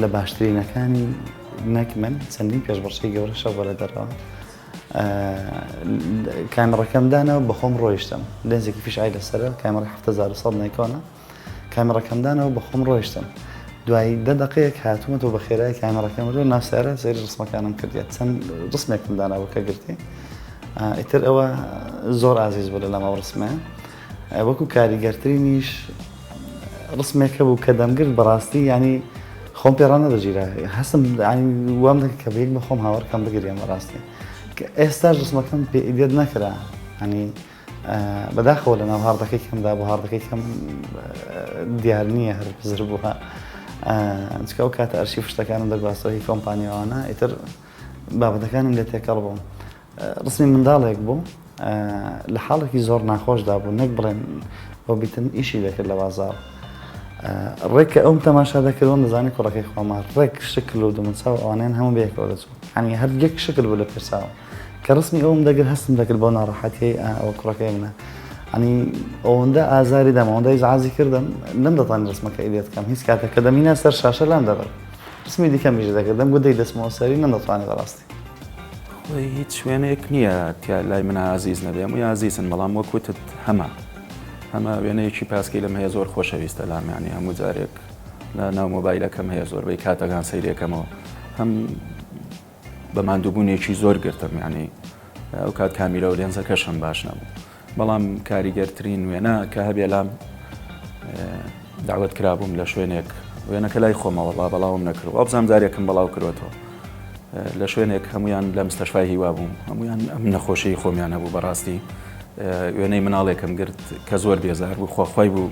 لە باشترینەکانی نەک من چەندین پێشبڕکێی گەورەشە بۆ لە دەرەوە کامێڕەکەم دانا و بەخۆم ڕۆیشتم لێنزێکی fisheye لەسەرە کامێڕی 7100 نیکۆنە کامێڕەکەم دانا و بەخۆم ڕۆیشتم دوای دە دەقەیەک هاتوومەتەوە بە خێرای کامێڕەکەم بردووە ناو سیارە سەیری ڕسمەکانم کردیە چەند ڕسمێکم دانابوو کە گرتی ئیتر ئەوە زۆر ئازیز بوو لەلام ئەو ڕسمەیە وەکو کاریگەرترینیش ڕسمێک هەبوو کە دەمگرت بەڕاستی ینی خۆم پێ ڕانەدەگیرا هەستم وام دەکرد کە بەیەک بە خۆم هاوڕکەم بگرێم بەڕاستی کە ئێستاش ڕسمەکەم پێ edit نەکرا ینی بەداخەوە لە ناو هاردەکەی کەمدا بۆ هاردەکەی کەم دیار نییە هەر بزر بووە چکە ئەو کاتە ئەرشیف شتەکانم دەگواستەوە هی کۆمپانیاوانە ئیتر بابەتەکانم لێ تێکەڵ بووم ڕسمی منداڵێک بوو لە حاڵێکی زۆر ناخۆشدا بوو نەک بڵێن بۆ بیتن ئیشی دەکرد لە بازاڕ ڕێک کە ئەوم تەماشا دەکردەوە دەزانی کوڕەکەی خۆمە ڕێک شکل و دموچاو ئەوانیان هەموو بەیەکەوە دەچوو هەنی هەر یەک شکل بوو لە پێشچاوم کە ڕسمی ئەوم دەگر هەستم دەکرد بەو ناڕەحەتیەی ئەوە کوڕەکەی منە ئەنی ئەوەندە ئازاری دام ئەوەندە ئیزعاجی کردم نەمدەتوانی ڕسمەکە edit کەم هیچ کاتێک کە دەمینا سەر شاشە لام دەبرد ڕسمی دیکەمیش دەکرد دەمگوت دەی دەچمەوە سەری نەمدەتوانی بەڕاستی. خۆی هیچ وێنەیەک نییە تیا لای من ئازیز نەبێ هەمووی ئازیزن بەڵام وەک وتت هەمە هەمە وێنەیەکی پاسکیلم هەیە زۆر خۆشەویستە لام یانی هەموو جارێک لە ناو مۆبایلەکەم هەیە زۆربەی کاتەکان سەیرێکەمەوە هەم بە ماندووبوونێکی زۆر گرتم یانی ئەو کات کامیرە و لێنزەکەشم باش نەبوو بەڵام کاریگەرترین وێنە کە هەبێ لام داوت کرابووم لە شوێنێک وێنەکە لای خۆمە وەڵا بەڵاوم نەکرد وابزانام جارێکم بەڵاو کردوەوە لە شوێنێک هەمویان لە مستەشفای هیوا بووم هەمویان ئەم نەخۆشی خۆمیان هەبوو بەڕاستی وێنەی مناڵێکم گرت کە زۆر بێزار بوو خواخوای بوو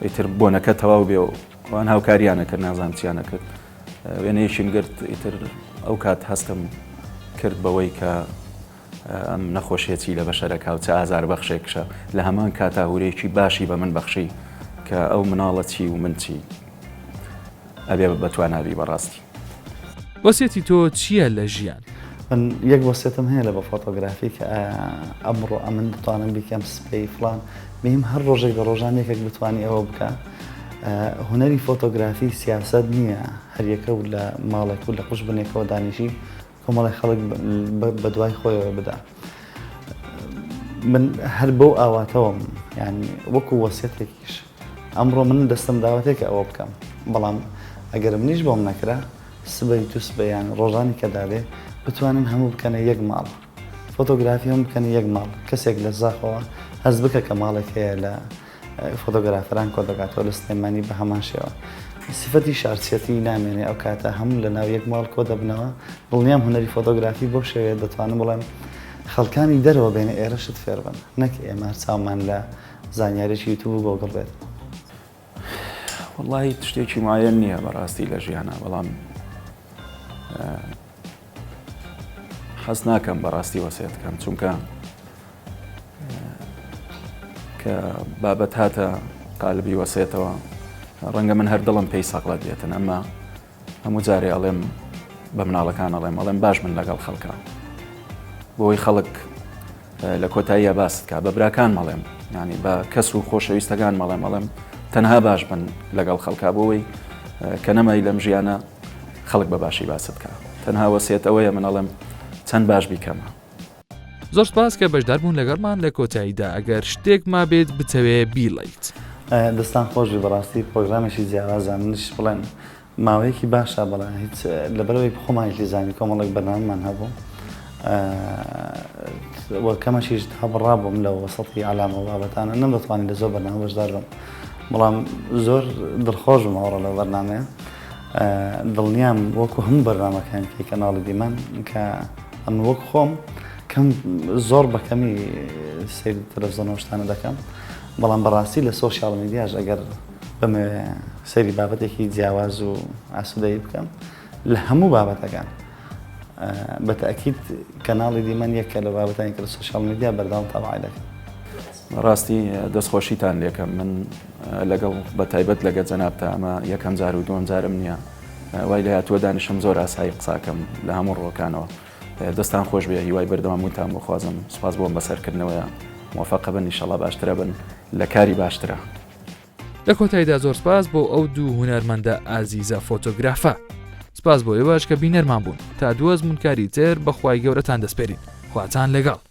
ئیتر بۆنەکە تەواو بێ و وان هاوکاریانە کرد نازانم چیانە کرد وێنەیەکیم گرت ئیتر ئەو کات هەستم کرد بەوەی کە ئەم نەخۆشیە چی لە بەشەرەکا و چ ئازار بەخشێکشە لە هەمان کاتا هورەیەکی باشی بە من بەخشی کە ئەو مناڵە چی و من چی ئەبێ بەتوانابی بەڕاستی. وەسێتی تۆ چییە لە ژیان؟ من یەک وەسێتم هەیە لە بە فۆتۆگرافی کە ئەمڕۆ ئەمن دەتوانم بیکەم سبەی فڵان مهم هەر ڕۆژێک لە ڕۆژان یەکێک بتوانی ئەوە بکە هونەری فۆتۆگرافی سیاسەت نییە هەریەکە و لە ماڵێک و لە قوژبنێکەوە دانیشی کۆمەڵی خەڵک بەدوای خۆیەوە بدا من هەر بەو ئاواتەوەم ینی وەکو وەسیەتێکیش ئەمڕۆ من دەستم داوەتێ کە ئەوە بکەم بەڵام ئەگەر منیش بۆم نەکرا سبەی تو سبەیان ڕۆژانی کە دادێ بتوانن هەموو بکەنە یەک ماڵ فۆتۆگرافی هەم بکەنە یەک ماڵ کەسێک لە زاخەوە هەست بکە کە ماڵێک هەیە لە فۆتۆگرافەران کۆدەکاتەوە لە سلێمانی بە هەمان شێوە سفەتی شارچیەتی نامێنێ ئەو کاتە هەموو لە ناو یەک ماڵ کۆ دەبنەوە دڵنیام هونەری فۆتۆگرافی بەو شێوەیە دەتوانم بڵێم خەڵکانی دەرەوە بێنە ئێرە شت فێر بن نەک ئێمە هەر چاومان لە زانیاریی یوتوب و گۆگڵ بێت. وەڵڵاهی شتێکی معەیەن نییە بەڕاستی لە ژیانا بەڵام حەز ناکەم بەڕاستی وەسێت کەم چونکە کە بابەت هاتە قالبی وەسێتەوە ڕەنگە من هەر دڵم پێی سەقڵەت بێتن ئەمە هەموو جارێ ئەڵێم بە مناڵەکان ئەڵێم ئەڵێم باش من لەگەڵ خەڵکە بۆی خەڵک. لە کۆتاییە باست کا بە براکان مەڵێم ینی بە کەس و خۆشەویستەکان مەڵێم ئەڵێم تەنها باش بن لەگەڵ خەڵکا بۆی کە نەمای لەم ژیانە خەڵک بە باشی باست کا تەنها وەسێت ئەوەیە من ئەڵێم چەند باش بیکەمە. زۆر سپاس کە بەشدار بوون لەگەڵمان لە کۆتاییدا ئەگەر شتێک مابێت بتەوێ بیڵێیت. دەستان خۆش بی بەڕاستی پرۆگرامێکی جیاوازە منیش بڵێم ماوەیەکی باشە بەڵێ هیچ لەبەرەوەی خۆمان ئیلتیزامی کۆمەڵێک بەرنامەمان هەبوو و کەمەشیش هەبڕا بووم لە وەسەتی عەلامە و بابەتانە نەمدەتوانی لە زۆر بەرنامە بەشدار بم بەڵام زۆر دڵخۆش بووم ئەوڕۆ لەو بەرنامەیە دڵنیام وەکو هەموو بەرنامەکانی کەی کەناڵی دیمەن کە ئەمن وەک خۆم کەم زۆر بە کەمی سەیری تەلەفزیۆن و شتانە دەکەم بەڵام بەڕاستی لە سۆشیال میدیاش ئەگەر بمەوێ سەیری بابەتێکی جیاواز و ئاسوودەیی بکەم لە هەموو بابەتەکان بە تەئکید کەناڵی دیمەن یەکە لە بابەتانی کە لە سۆشیال میدیا بەردەوام تابعی دەکەم. ڕاستی دەستخۆشیتان لێکەم من لەگەڵ بە تایبەت لەگە جەنابتا ئەمە یەکەم جار و دووەم جارم نییە وای لە هاتووە دانیشم زۆر ئاسایی قساکەم لە هەموو ڕووەکانەوە دەستان خۆش بێ هیوای بەردەوام بوونتان بخوازم سوپاس بۆم بەسەرکردنەوەیە موفەقە بن ئیشەڵا باشترە بن لە کاری باشترە. لە کۆتاییدا زۆر سپاس بۆ ئەو دوو هونەرمەندە ئازیزە فۆتۆگرافە. سپاس بۆ ئێوەش کە بینەرمان بوون. تا دوو ئەزموونکاری تر بە خوای گەورەتان دەسپێرین. خواتان لەگەڵ.